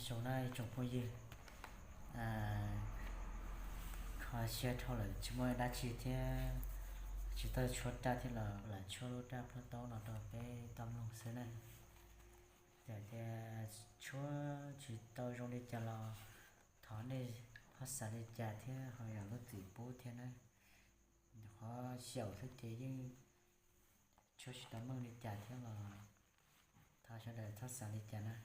Zoo na ib tsoom phooj ywg, kho siab dhau lawm tsis muaj dab tsi thiab, tsis tau tshuab raj thiab los lam tshuab lub raj plhaub taub no rau peb tau mloog xwb na. Yog tias tshuab tsis tau zoo li cas los thov nej ho xav li cas thiab ho zam lub txim pub thiab na. Qhov xyaum xwb ces yeej tshuab tsis tau meej li cas thiab los thov sawv daws txhob xav li cas na.